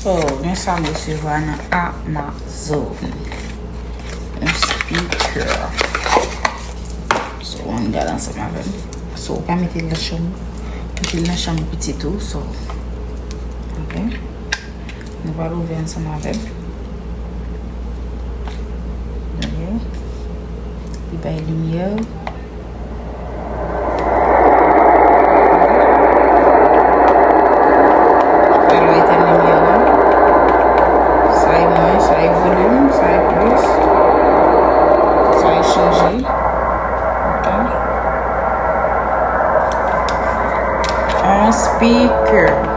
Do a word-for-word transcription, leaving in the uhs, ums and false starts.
So, gen sa m resevwa nan Amazon. Yon speaker. So, ann gade ansanm avè m. So, ou ka mete l nan chanm ou. Mete l nan chanm ou pitit ou. So, ok. Nou pral ouvè ansanm avè m. Ok. Li bay limyè. Alò, etenn limyè la. Sa e mwens, sa e volim, sa e plis. Sa e chanje. Ok. On speaker.